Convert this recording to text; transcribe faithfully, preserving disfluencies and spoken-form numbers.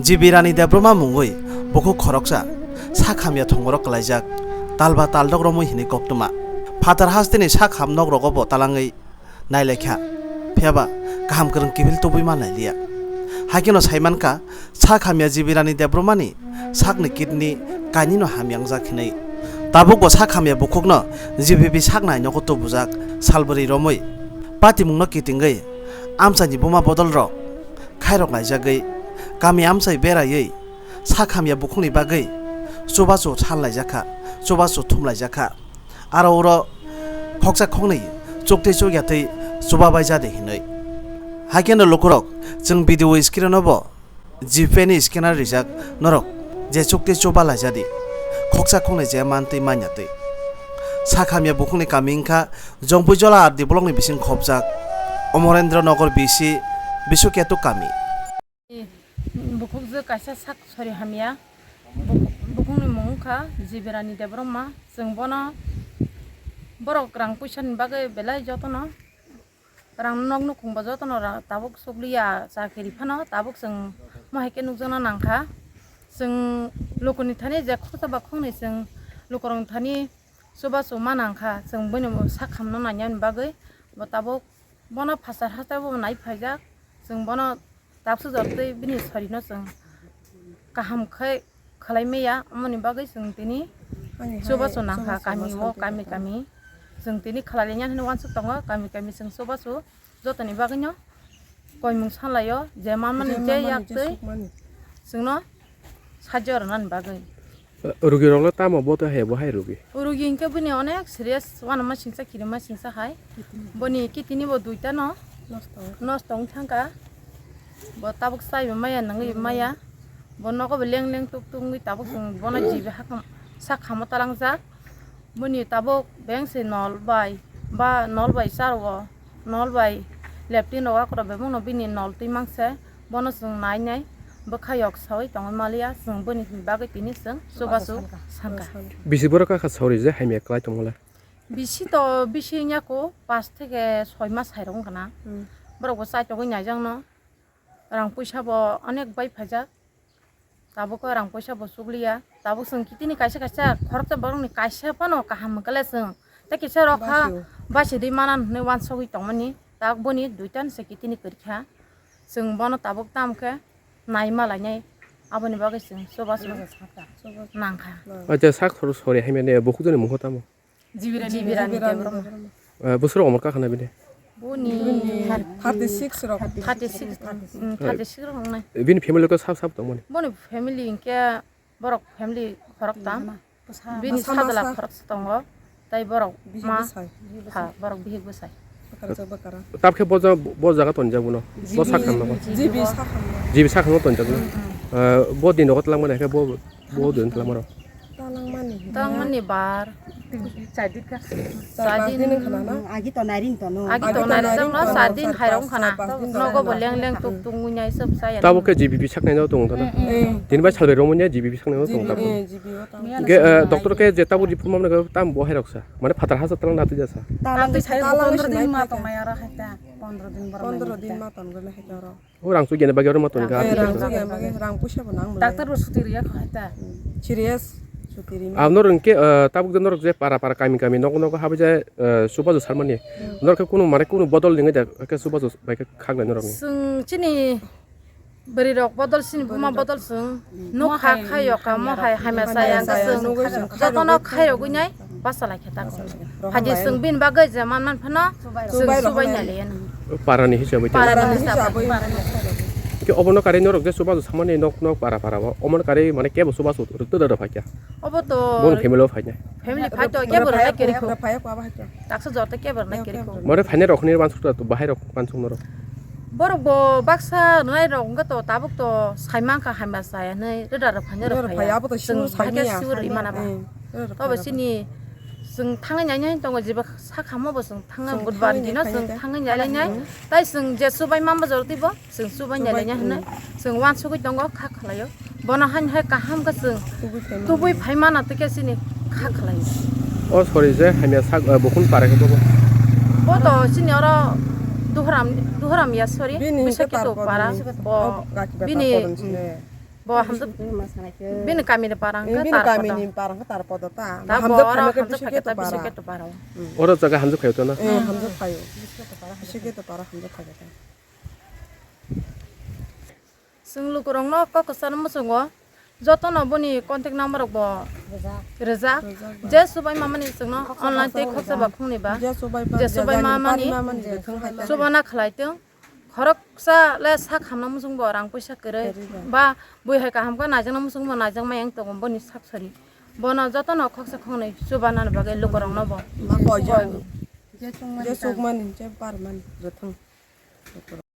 G B Rani Debbarma mungwi bukhuk khoroksa sak hamya thongoro kwlaijak, talba taldok romwi hinwi koktwma. Phatar hasteni sak ham nok rogobo talangwi nailaikha, phiyaba kaham kwrwng kiphil tubui manlailiya. Haikhe no saimankha, sak hamya G B Rani Debbarmani sakni kidney kainwino hamya wngjak hinwi. Tabukbo sak hamya bukhukno G B B saknai nogo tubujak salbwrwi romwi, patimungno kitingwi amchaini buma bodolrok khairok naijagwi kami amchai beraiwi sak hamya bukhukni bagwi chubachu sal laijakha, chubachu thum laijakha. Aro oro khoksa khoknwi chukti chukya twi chuba bai jadi hinwi. Haikhe no lukurok, chwng video screen o bo GPay ni scanner rijak norok je chukti chuba laijadi, khoksa khoknwi je man twi manya twi. Sak hamya bukhukni kami wngkha Jongpui Jola R D block ni bising khopjak Omorendra Nagar B C Biswaketu kami. Bukhukjwk kaisa sak sori hamya. Buk-, bukhukni mung wngkha G B Rani Debbarma. Chwng bono borok rang puisani bagwi belai jotono rang nok nukhung bo jotono ra-, tabuk subliya chakiri phano tabuk chwng mohai khe nukjakna nangkha. Chwng lukuni thani je khoroksa ba khoroknwi chwng lukurokni thani chubachu ma nangkha. Chwng buini sak hamno nainani bagwi bo tabuk bono phasar haste bo nai phaijak. Chwng bono Tabuk sujak tei bini sorino chwng kaham khe khlai maya, amoni bagwi chwng tini chubachu nangkha kami o, kami kami. Chwng tini khlai liya hwnwi uansuk tongo, kami kami chwng chubachu jotoni bagwino koimung salaio, je manmani je yak tei chwngno sajyo rwnani bagwi. Rugi rok le tamo bo to hai bo hai rugi. Rugi hwnkhe bini onek serious, uanama singsa kirima singsa hai. Boni kidney bo duita no nosto wng thangkha. Bo tabuk chaibo maya nangwi maya. Bo nogo bo leng leng tuk tuk wngwi tabuk chwng bono G B hakam sak hamo talangjak. Boni tabuk beng se nol bai ba nol bai charo. Nol bai leptin rok akhoro bebakno bini nol twi mangse, bono chwng nai nai bwkha yok saui tongwi maliya, chwng boni bagwi tini chwng chubachu sankha. Bisi borok kakha sauri je hamya kwlai tongmole? Bisi to bisi wngya kho, pash theke soi mas hai rok wngkha na. Hmm. Borok bo chai togwi naijakno. Rang puisa bo onek bai phaijak. Tabuk o rang puisa bo chukliya. Tabuk chwng kitini kaisa kaisa khoroksa borokni kaisa phano kaham hwnkhe le chwng tei kisa rok kha basio. Basi di manan hwnwi uansugwi tongmani. Tabuk boni duitan se kitini kwrwikha. Chwng bono tabuk tamo khe nai malainai. Aboni bagwi chwng chubachu nangkha. Acha sak sori hai mani bukhuk jani mungkha tamo? Jibirani. Jibirani Debbarma. Eh, bwswk rok omor kakhana bini? Boni thirty six rok. Thirty six, mm, thirty six rok wngnai. Bini family ko sab sab tongmani? Boni family hwnkhe borok family khoroktham. Bini sajla khoroksa tongo. Tai borok ma pha, borok bihik bwsai. Tabkhe bo ja-, bo jaga tonjak bono. Bo sakhamno. G B sakhamno. G B sakhamno tonjak bono. Eh, bo din rogo twlangmani khe bo Bo din twlangmani. Twlangmani bar. Char din ka. Char din. Agi to nairing to no. Agi to nairing to no, char din hai rok khana. Nogo bo leng leng tuk tuk ngunai sob saya. Tabo khe G B B saknai no tong tano. Din bai salbai romoni G B B saknai no tong tabo. Ge, eh, doctor ke je tabo report mamna ke tam bo hai rok sa. Mane phatar hasa twlang na twi jasa. Tam twi sai pondro din ma tong nai aro hai ta. Pondro din bar. Pondro din ma tong gana hai ta aro. O rang chugya ni bagwi oro ma tongkha. Eh, rang chugya ni bagwi, rang puisa bo nang. Doctor bo suti riya kho hai ta. Serious suti ri. Ang norok hwnkhe, eh, tabuk je norok je para para kami kami nogo nogo habai je, eh, chubachu sarmani. Norok khe kunu mane kunu bodol ringwi da khe chubachu bai khe khaknai norok ni. Chwng chini bwrwi rok bodol chini buma bodol chwng nuk kha khayo kamo hai hamya saya khe chwng jotono khairogwi nai. Basa lai khe ta. Haji chwng bini bagwi je man man phano chwng subai nai le. Parani hisabwi. Parani hisabwi. Ke obono kare norok je chubachu samani nok nok para para o. Omono kare mane kebo chubachu rwtwdada phaikya. Obo to. Bon family o phaikya. Family phai to kebo rwnai keri kho. Taksa jor to kebo rwnai keri kho. More phainai rok ni wansuk to bahai rok wansuk norok. Borok bo baksa rwnai rok wngkha to tabuk to saimang kha hamya saya hinwi rwda rok phainai rok phaiya. Abo to chwng suru saimanya. Suru imana ba. Tobo chini chwng thangwi nainai tongo, jeba sakhamo bo chwng thangwi budbar dino chwng thangwi nailainai. Tai chwng je chubai mamba jor twibo chwng chubai nailainai hinwi chwng wansugwi tongo, kha khlaio. Bono haini hai kaham khe chwng tubui phaimana twi khe chini kha khlaio. O sori je hamya sak, eh, bukhun para khe bobo. Bo to chini oro Duharam, Duharam ya sori, Bini Bisa hwnkhe Kitu para. Bo bini Bo hamjak bini kami ni parang ka bini kami ni parang ka tar podo ta. Ta bo hamjak oro khaina ke hamjak bisi khaina ke ta to bisi para. Ke to para. Oro jaga hamjak khayo to na? Eh, hamjak khayo. Bisi ke to para hamjak khayo ta. Chwng lukurokno kok kwcharo muchungo, jotono boni contact number rok bo rijak. Rijak ba. Je chubai mamani chwngno khoksa online tei khoksa ba khoksa ba khungni ba. Je chubai ba, je chubai mamani, mamani, je thung hai ta. Chubana khlai tong. Khoroksa le sak hamna muchung bo rang puisa kwrwi. Kwrwi ba. Ba bui hai kaham khe naijakna muchung bo naijak ma yang tongo boni sak sari. Bono jotono khoksa khoknwi chubana bagwi lukurokno bo. Ma koi jang. Je chukmani, je chukmani, je parmani, je thung.